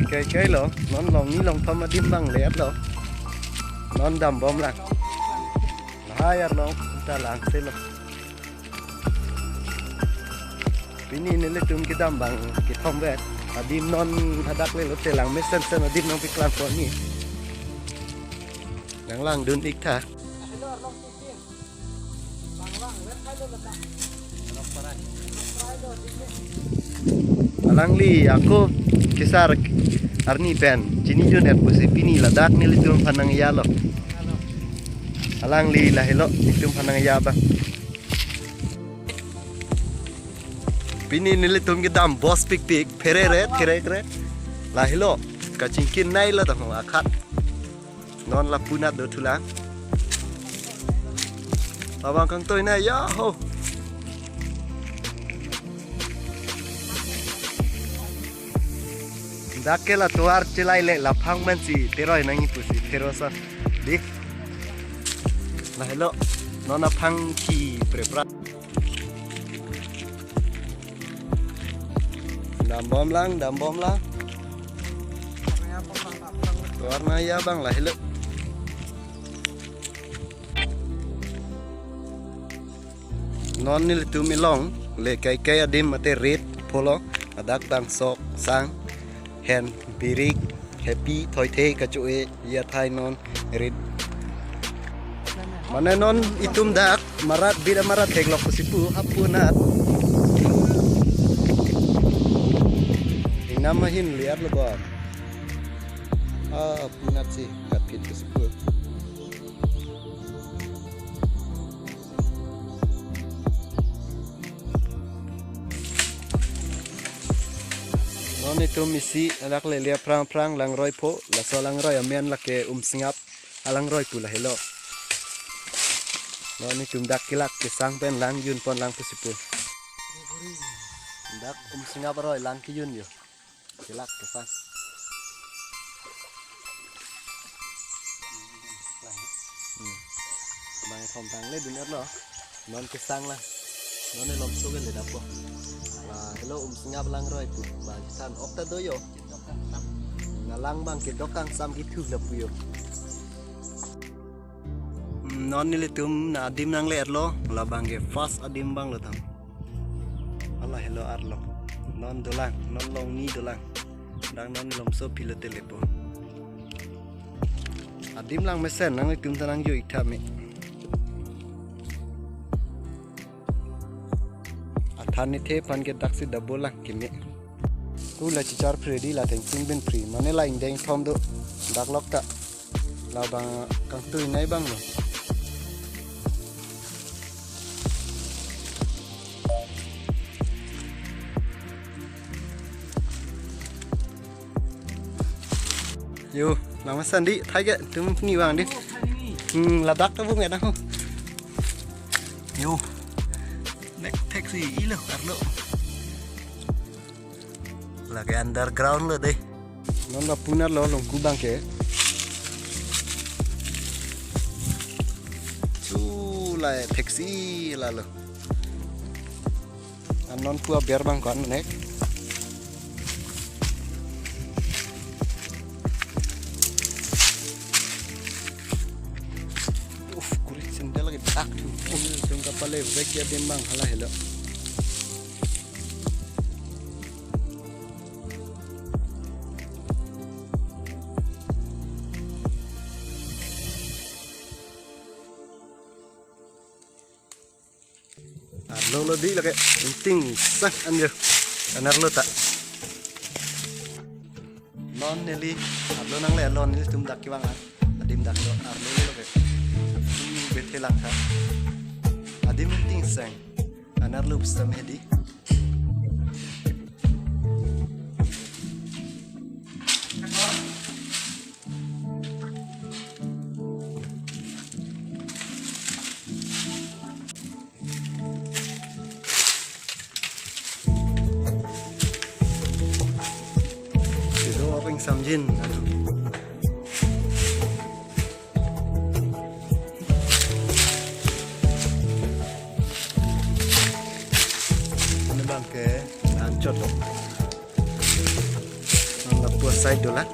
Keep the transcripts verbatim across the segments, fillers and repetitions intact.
Kai kai lo, non longni longthom adim bang le-etlo. Non dambom lang. Lahai arlong ta langse lo. Pini nelitum kedam bang kethom vet. Adim non hadak le lote lang mesen sen adim nangpeklang pon ni. Nanglangdun ik tha. Alangli ako kesar arni pen chinidun-et pusi pini ladak nelitum aphan nangya lo. Alangli lahelo nelitum aphan nangya bang. Pini nelitum kedam bos pikpik, pherere, pherere. Lahelo kachingkinnei lo tangho akhat. Non lapu-anat do thulang. Labang kangtoinei ya ho. Dak ke la tovar chelai le laphang mansi teroi nangji pusi theroson. Di. Lahelo non aphang ki prepra. Dambom lang, dambom lang. Warna ya bang lahelo. Non nelitum ilong le kai kai adim mate rit pholo, adak bang sok sang hen birik hepi thoithe kacho-e ya thai non rit. Mane non itum dak marat bira marat theklok pusi pu hapu-anat. Ingnam ahin liar lo bom. Ah, hapu-anat si katphit pusi pu. Non itum isi alak le lia phrang phrang langroi pho, laso langroi amen lake Umsingap alangroi pu lahelo. Non itum dak kelak kesang pen lang junpon lang pusi pu. Dak Umsingap aroi lang kejun yo. Kelak kesang. Hmm. Bang thom tang le dun-etlo. Non kesang lang. Non ne lomso ke le dapo. Lahelo Umsingap langroi pu. Bang san ok ta do yo. Nalang bang kedok kangsam kethu lapu yo. Hmm, non nelitum na adim nangle-etlo. Labang ke first adim bang lo tam. Lahelo arlo. Non dolang, non longni dolang. Dang non lomso pilo telepo. Adim lang mesen nangtum ta nangjo ik tha me. Athan ni the aphan ke daksi double lang keme. Tu la chichar free di la thengpin bin free. Mane la ingdeng thom do. Dak lok ta. Labang kangtoinei bang lo. Yo, lang mesen di, thai ke, tum ni bang di. Hmm, ladak ke bung ya dah. Yo. Nek taxi ilo, arlo. Lake underground lo dei. Non lapu-anat lo longku bang ke. Chu la taxi lalo. Anon pu aber bang ko-an nek. Uf, kurit sendal lagi tak tu. Uf, tum kapale vek ya adim bang halahelo. Arlo lo di lake, ingting sang anjo. Anerlo ta. Non neli arlo nangle, non nelitum dak kevang an. Adim dak lo, arlo lo ke. Hmm, bethe lang tha. Adim ingting sang. Anerlo pustam hedi. Kedo apa yang samjin? Ini bangke, ancot dong. Nang Puasai dola.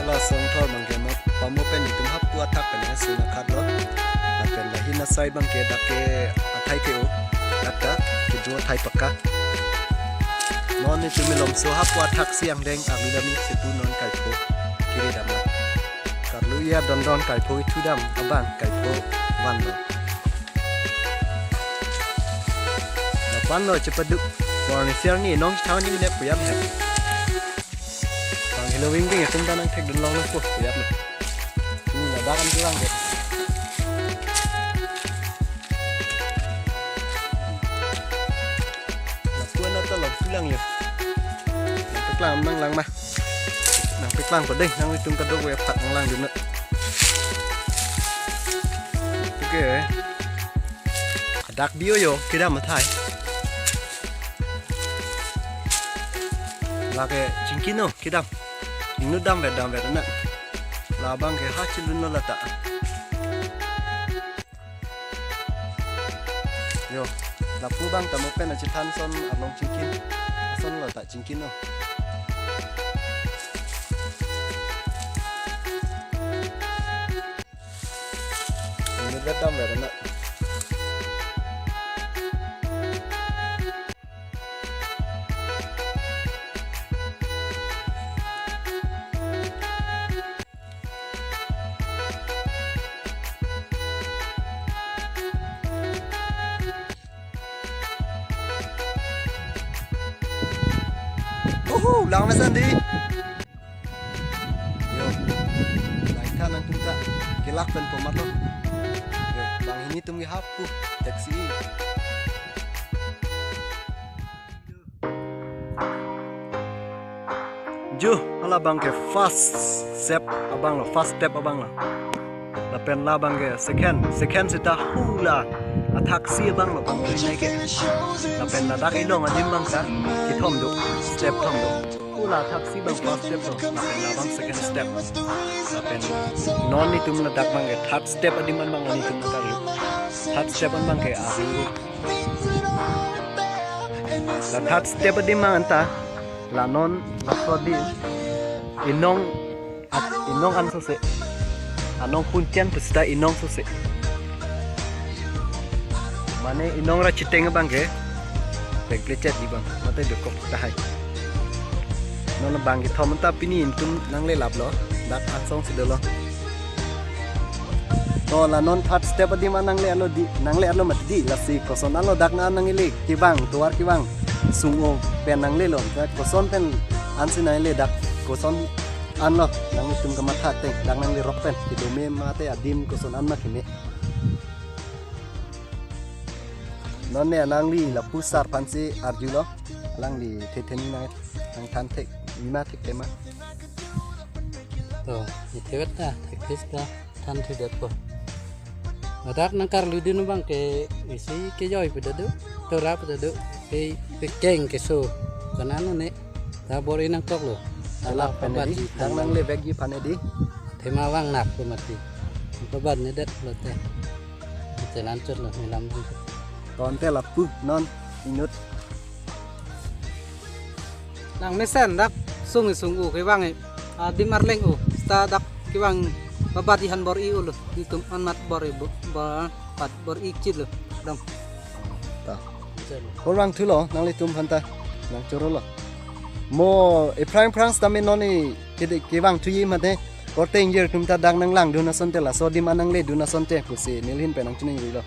Hala songthor abangke ma pamo pen itum hapu athak pen si nakhat lo. Lapen lahin asai abangke dak ke athai ke-o, dak ta kedo athai pakka. Non itum Milomso hapu athak si angdeng arlu dam-i sepu non kaipho kiri dam la. Karlu iya dondon kaipho ithu dam abang kaipho vanlo. Lapen lo chepaduk. Warning share ni nong chang ni ne puyam he. Bang helo wing wing atum ta nangthekdun longpo puyam he. Ni ladak an tulang ke. Lapu an ta long tulang ya. Nangpeklang nanglang ma. Nangpeklang ko dei, nang itum kadokave aphan nanglangdun na. Oke. Dak bio yo, kedam athai. Lake chingki no, kedam. Inut damvet damvet anak. Labang ke ha chilun lo lata. Yo, lapu abang ta mo pen achethan ason along chingkin. Ason lo ta chingkin lo. Inut vet damvet anak. Uhu, lang mesen dei. Yo, laitha nangtum ta kelak pen po mato. Yo, banghini atum ke hapu taxi. Jo, halabang ke first step abang lo, first step abang lo. Lapen labang ke second, second seta hula athaksi abang lo bang nai ke. Lapen ladak ilong adim abang ta kethom do, step thom do. Hula athaksi abang first step lo, lapen labang second step. Lapen non itum ladak abang ke third step adim an abang non itum ladak lo. Third step an abang ke aru. La third step adim an ta, la non laso di inong at inong an sose. Anong punchen pusita inong sose. Mane inong ra chiteng abang ke pek lechet di abang. Mate dokok tahai. Non abang kethom ta pini itum nanglelap lo. Dak angsong si dolo. To la non third step adim an nangle-et lo dei, nangle-et lo mati dei, lasi koson an lo dak na nangle kevang, tovar kevang sung-o pen nanglelo, ta koson pen ansi nangle dak koson an lo, nanglitum kamatha ateng, dak nangle rok pen, kedome mate adim koson an ma keme. Non ne nangli lapu sar aphansi arjulo, alangli thetheni nang, nangthan thek, nima thek tema. To, ithewet ta, thekthis ta, than thudetpo. Ladak nangkarludun abang ke isi kejoi pu ta do, tora pu ta do, ke pekeng keso. Kanan ne, ta bor-i nangkoklo. Ala pabat pen di, di, than nang nang. Lebek ji aphan dei. Thema abang nak pu mati. Pabat nedet lote. Ite lanchot lo, nelam. To ante lapu, non, inut. Nang mesen dak sung sung-o kevang e. Adim arleng-o. Seta dak kevang pabat aphan bor-i-o lo. Itum anmat bor-i bo, bo, pat bor-i chit lo. Dong. Ta. Chalo. Korang thulo, nanglitum aphan ta. Nangchorolo. Mo, ephrang phrang seta me non e kede kevang thuji mate. Korte ingjir atum ta dak nanglangdun asonte laso adim an nangledun asonte pusi neli ahin pen nangchiningrilo.